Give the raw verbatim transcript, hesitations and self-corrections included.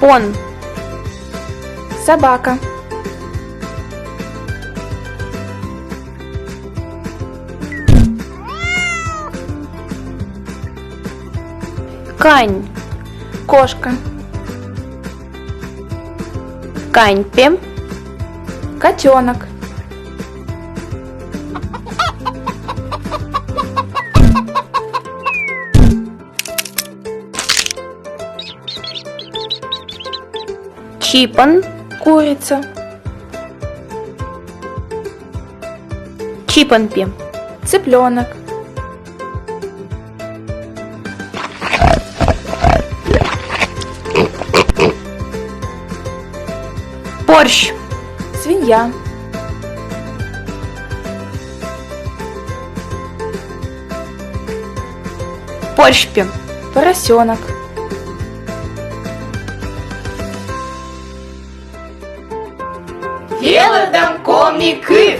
Он. Собака. Кань. Кошка. Кань пем. Котенок. Чипан. Курица. Чипан пем. Цыпленок. Порсь. Свинья. Порсь пем. Поросенок. Велӧдам коми кыв.